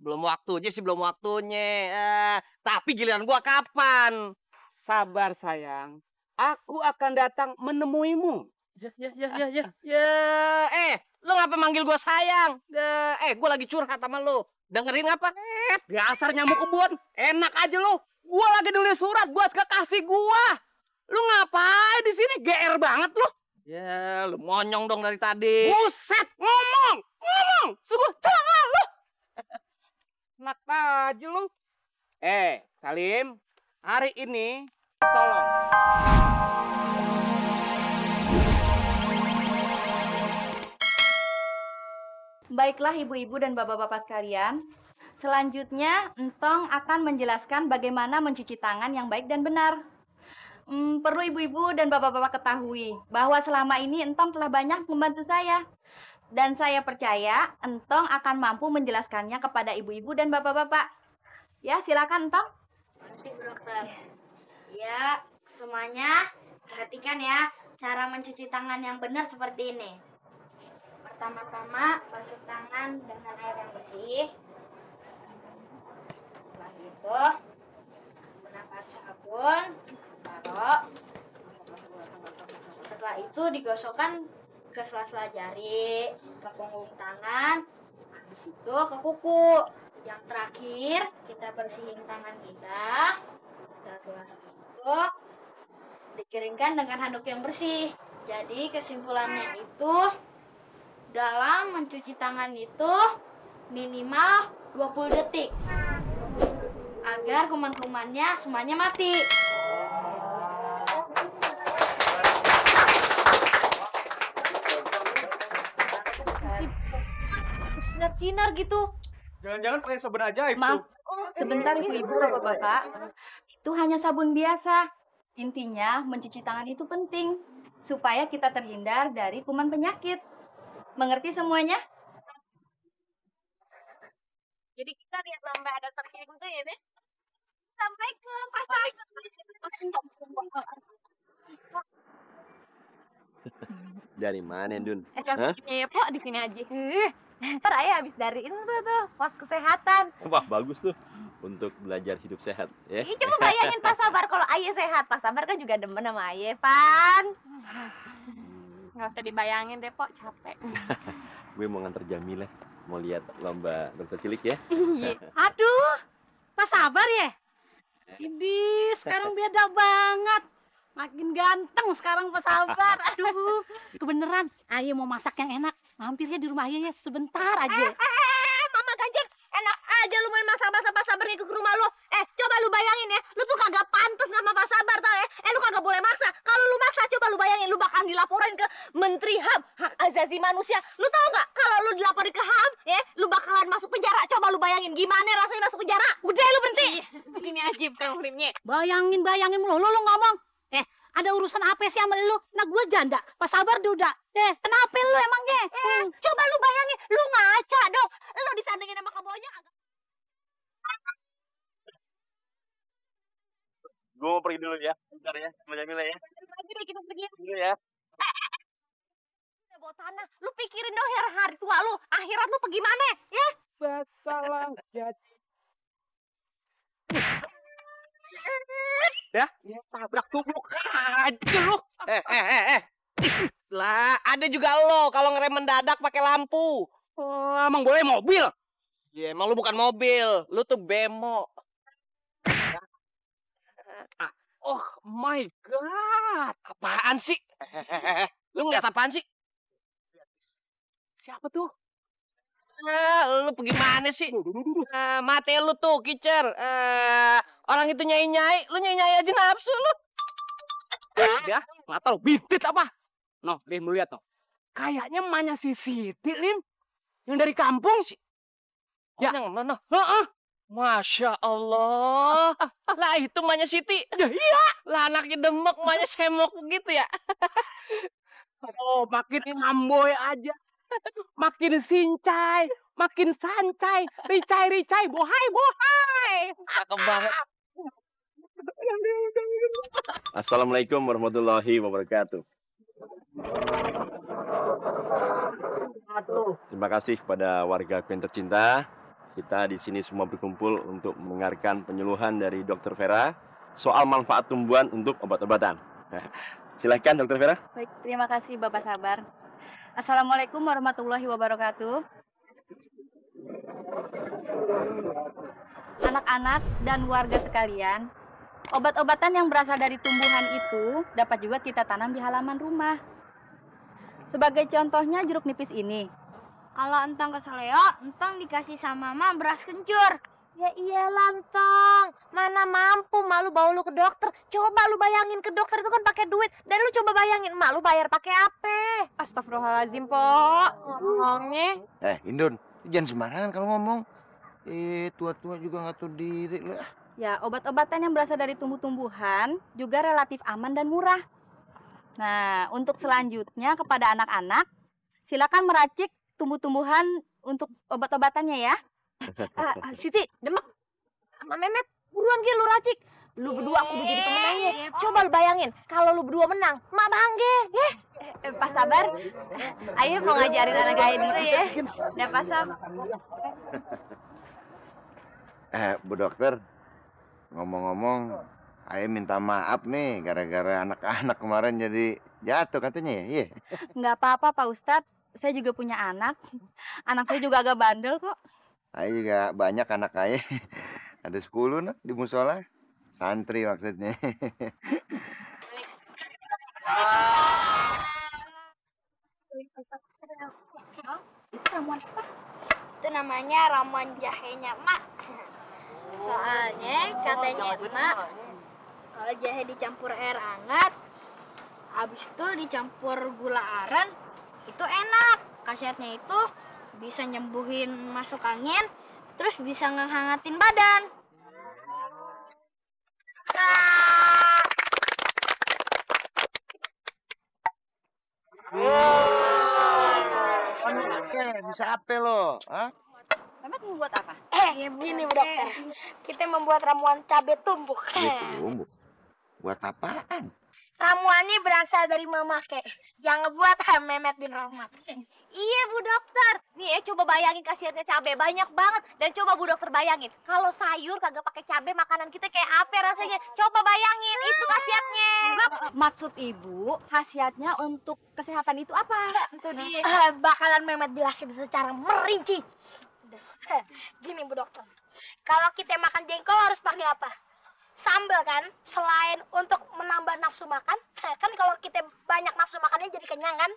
Belum waktunya sih, belum waktunya. Tapi giliran gua kapan? Sabar sayang, aku akan datang menemuimu. Ya. Lu ngapa manggil gua sayang? Gua lagi curhat sama lu. Dengerin apa? Dasar nyamuk kebun, enak aja lu. Gua lagi nulis surat buat kekasih gua. Lu ngapain di sini? GR banget lu. Ya, lu monyong dong dari tadi. Buset, ngomong. Sungguh celaka lu. Enak aja lu. Salim, hari ini tolong. Baiklah ibu-ibu dan bapak-bapak sekalian. Selanjutnya, Entong akan menjelaskan bagaimana mencuci tangan yang baik dan benar. Perlu ibu-ibu dan bapak-bapak ketahui bahwa selama ini Entong telah banyak membantu saya. Dan saya percaya Entong akan mampu menjelaskannya kepada ibu-ibu dan bapak-bapak. Ya, silakan Entong. Terima kasih, Bu Dokter. Ya, semuanya perhatikan ya, cara mencuci tangan yang benar seperti ini. Pertama-tama, basuh tangan dengan air yang bersih. Setelah itu, gunakan sabun, taruh. Setelah itu digosokkan ke sela-sela jari, ke punggung tangan, habis itu ke kuku. Yang terakhir, kita bersihin tangan kita. Setelah itu, dikeringkan dengan handuk yang bersih. Jadi kesimpulannya itu, dalam mencuci tangan itu minimal 20 detik agar kuman-kumannya semuanya mati. Sinar-sinar gitu. Jangan-jangan pakai sabun ajaib Maaf, sebentar ibu-ibu bapak-bapak. Itu hanya sabun biasa. Intinya mencuci tangan itu penting supaya kita terhindar dari kuman penyakit. Mengerti semuanya? Jadi kita lihat lomba dokter cilik itu ya, Deh? Sampai ke pasar. Dari mana, Dun? Ya, Pok, di sini aja. Ntar Ayah habis dari itu tuh, pos kesehatan. Wah, bagus tuh untuk belajar hidup sehat, ya. Ih, coba bayangin Pak Sabar kalau Ayah sehat. Pak Sabar kan juga demen sama Ayah, Pan. Nggak usah dibayangin deh, Pok, capek. Gue mau nganter Jamila, mau lihat lomba dokter cilik ya. Aduh, Pak Sabar ya? Ini sekarang beda banget. Makin ganteng sekarang Pak Sabar. Aduh, kebeneran. Ayah mau masak yang enak. Mampir ya di rumah Ayah ya sebentar aja. Mama Ganjar, enak aja lu main masak-masak Pak Sabar ngikut ke rumah lu. Coba lu bayangin ya, lu tuh kagak pantas sama Pak Sabar tau ya. Lu kagak boleh maksa. Kalau lu maksa, coba lu bayangin lu bakalan dilaporin ke Menteri HAM, Hak Asasi Manusia. Lu tahu nggak kalau lu dilaporin ke HAM, ya, lu bakalan masuk penjara. Coba lu bayangin gimana rasanya masuk penjara. Udah lu berhenti. Begini aja Murimnya. Bayangin mulu lu ngomong. Ada urusan apa sih sama lu? Nah gue janda, Pak Sabar duda. Kenapa lu emangnya? Coba lu bayangin, lu ngaca dong. Lu disandingin sama kabonya agak. Gue mau pergi dulu ya, bentar ya, sama Jamila ya. Kita pergi Dulu ya. bawa tanah. Lu pikirin dong hari tua lu, akhirat lu gimana ya? Basalah jadi. Ya, tabrak tubruk aja lu. Lah, ada juga lo kalau ngerem mendadak pakai lampu. Oh, emang boleh mobil? Ya, emang lu bukan mobil, lu tuh bemo. Oh my god. Apaan sih? Lu ngeliat apaan sih? Siapa tuh? Lu gimana sih? Mate lu tuh, kicer. Orang itu nyai-nyai, lu nyai-nyai aja nafsu lu. Ya, nggak tahu bintit apa. Noh, Lim, lu lihat noh. Kayaknya emaknya si Siti, Lim. Yang dari kampung sih. Ya, no. Masya Allah. Lah itu emaknya Siti. Ya iya. Lah anaknya demek, emaknya semok gitu ya. Oh, makin ngamboy aja. Makin sincai, makin sancai. Ricai, bohai. Cakep banget. Assalamualaikum warahmatullahi wabarakatuh. Terima kasih kepada warga yang tercinta Kita di sini semua berkumpul untuk mendengarkan penyuluhan dari Dokter Vera soal manfaat tumbuhan untuk obat-obatan. Silahkan Dokter Vera. Baik, terima kasih Bapak Sabar. Assalamualaikum warahmatullahi wabarakatuh. Anak-anak dan warga sekalian, obat-obatan yang berasal dari tumbuhan itu dapat juga kita tanam di halaman rumah. Sebagai contohnya jeruk nipis ini. Kalau entong keseleo, entong dikasih sama mama beras kencur. Ya iyalah Entong, mana mampu malu bawa lu ke dokter. Coba lu bayangin ke dokter itu kan pakai duit. Dan lu coba bayangin, mak lu bayar pakai apa? Astagfirullahaladzim, Po. Ngomongnya. Indun, jangan sembarangan kalau ngomong. Tua-tua juga nggak tahu diri lu. Ya, obat-obatan yang berasal dari tumbuh-tumbuhan juga relatif aman dan murah. Nah, untuk selanjutnya kepada anak-anak, silakan meracik tumbuh-tumbuhan untuk obat-obatannya ya. Siti, Demek, sama Memet, buruan Gil lu racik. Lu berdua kudu jadi pemenangnya. Coba lu bayangin, kalau lu berdua menang, mak bangge, ya. Pak Sabar, ayo mau ngajarin anak ayah dulu ya. Udah Pak Sabar. Bu dokter, ngomong-ngomong, Ayah minta maaf nih gara-gara anak-anak kemarin jadi jatuh katanya ya. Iya. Nggak apa-apa Pak Ustadz, saya juga punya anak. Anak saya juga agak bandel kok. Ayah juga banyak anak ayah. Ada 10 nah di musola. Santri maksudnya. Itu ramuan apa? Itu namanya ramuan jahenya emak. Soalnya katanya emak, kalau jahe dicampur air hangat, habis itu dicampur gula aren, itu enak. Khasiatnya itu bisa nyembuhin masuk angin, terus bisa ngehangatin badan. Bisa apa lo? Hah? Mehmet mau buat apa? Gini Bu Dokter, kita membuat ramuan cabai tumbuk. Itu buat apaan? Ramuannya berasal dari Mama Kek yang ngebuat Mehmet bin Rahmat. Iya Bu Dokter. Nih coba bayangin khasiatnya cabai banyak banget. Dan coba Bu Dokter bayangin, kalau sayur kagak pakai cabai makanan kita kayak apa rasanya? Coba bayangin, itu khasiatnya. Maksud ibu, khasiatnya untuk kesehatan itu apa? Itu dia. Bakalan Mehmet jelasin secara merinci. Gini Bu Dokter, kalau kita makan jengkol harus pakai apa? Sambal kan? Selain untuk menambah nafsu makan, kan kalau kita banyak nafsu makannya jadi kenyang kan?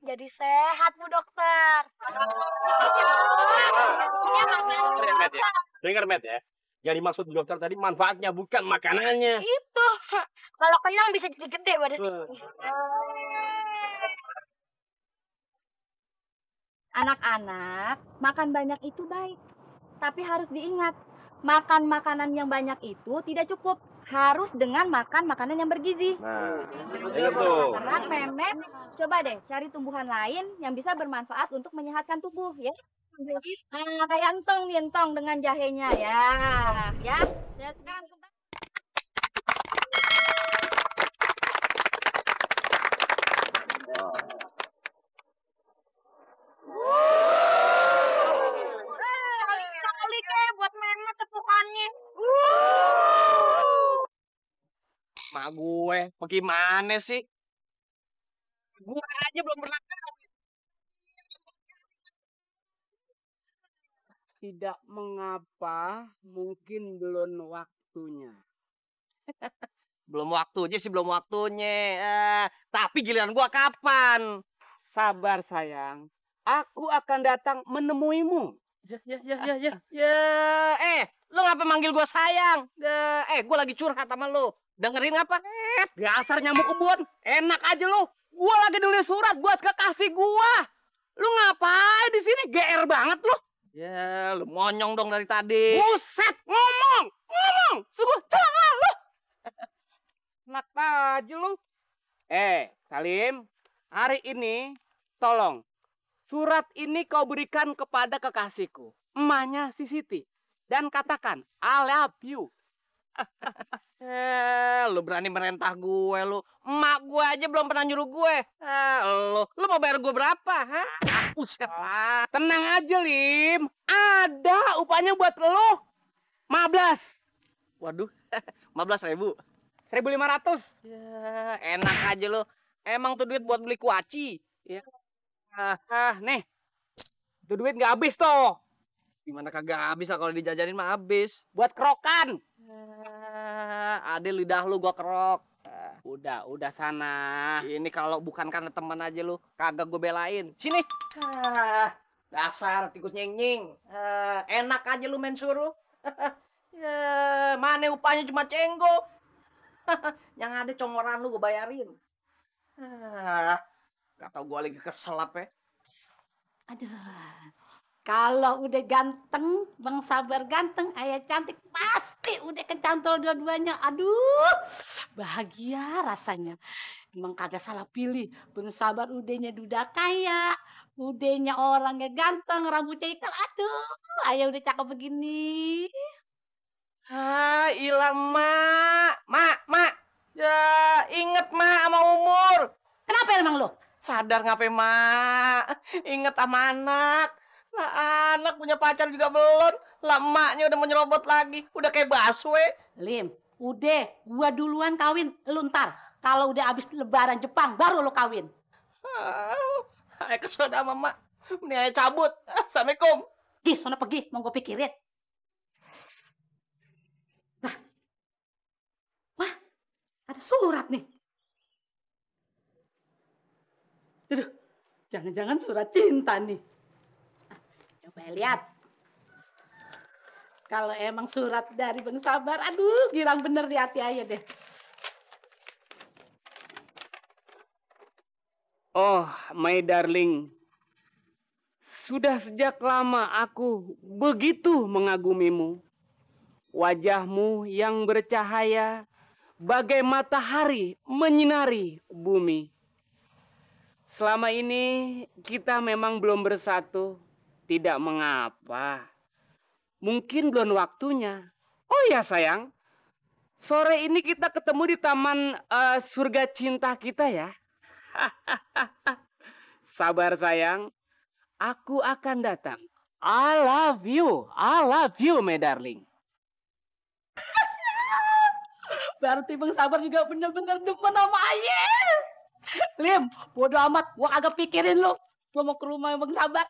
Jadi sehat Bu Dokter. Dengar Met ya. Yang dimaksud Bu Dokter tadi manfaatnya bukan makanannya. Itu. Kalau kenyang bisa jadi gede badan. Anak-anak, makan banyak itu baik. Tapi harus diingat, makan makanan yang banyak itu tidak cukup. Harus dengan makan makanan yang bergizi. Nah, ingat tuh. Karena Mehmet, coba deh cari tumbuhan lain yang bisa bermanfaat untuk menyehatkan tubuh ya. Nah, kayak entong nih, entong dengan jahenya ya. Ya, ya sekarang Sekali ke buat Mehmet tepukannya. Mak gue, bagaimana sih? Gue aja belum pernah kawin. Tidak mengapa, mungkin belum waktunya. Belum waktunya sih, belum waktunya. Tapi giliran gua kapan? Sabar sayang, aku akan datang menemuimu. Lu ngapa manggil gua sayang? Gua lagi curhat sama lu. Dengerin apa? Dasar nyamuk kebun, enak aja lu. Gua lagi nulis surat buat kekasih gua. Lu ngapain di sini? GR banget lu. Ya, lu monyong dong dari tadi. Buset, ngomong. Sungguh celaka lu. Enak aja lu. Salim, hari ini tolong surat ini kau berikan kepada kekasihku, emaknya si Siti, dan katakan I love you. Lu berani merentah gue lu. Emak gue aja belum pernah nyuruh gue. Lu mau bayar gue berapa? Hah? Buset. Tenang aja, Lim. Ada upahnya buat lo. 15. Waduh, 15.000. 1.500. Ya, enak aja lu. Emang tuh duit buat beli kuaci. Nih. Itu duit nggak habis tuh. Gimana kagak habis lah kalau dijajanin mah habis. Buat kerokan. Ada lidah lu gua kerok. Udah sana. Ini kalau bukan karena teman aja lu, kagak gue belain. Sini. Dasar tikus nying-nying. Enak aja lu main suruh. Mana upahnya cuma cenggo. Yang ada congoran lu gue bayarin. Gak tau gue lagi kesel apa. Aduh. Kalau udah ganteng, Bang Sabar ganteng, Ayah cantik, pasti udah kecantol dua-duanya. Aduh, bahagia rasanya. Emang kagak salah pilih. Bang Sabar udahnya duda kaya, udahnya orangnya ganteng, rambutnya ikal. Aduh, Ayah udah cakep begini. Ilah mak. Ya inget mak sama umur. Kenapa emang lo? Sadar ngapain mak? Inget sama anak. Lah anak punya pacar juga belum. Lah emaknya udah mau nyerobot lagi. Udah kayak baswe. Lim, udah, gua duluan kawin, lu ntar. Kalau udah abis lebaran Jepang, baru lu kawin. Ayo kesel sama mak. Ini ayo cabut. Assalamualaikum. Gi, sono pergi, mau gue pikirin. Nah. Wah, ada surat nih. Aduh, jangan-jangan surat cinta nih. Coba lihat. Kalau emang surat dari Bang Sabar, aduh, girang bener di hati aja deh. Oh, my darling. Sudah sejak lama aku begitu mengagumimu. Wajahmu yang bercahaya bagai matahari menyinari bumi. Selama ini kita memang belum bersatu. Tidak mengapa. Mungkin belum waktunya. Oh ya sayang, sore ini kita ketemu di taman surga cinta kita ya. Sabar sayang, aku akan datang. I love you my darling. Berarti Bang Sabar juga bener-bener demen sama Ayah. Lim, bodo amat, gua kagak pikirin lu. Gua mau ke rumah Bang Sabar.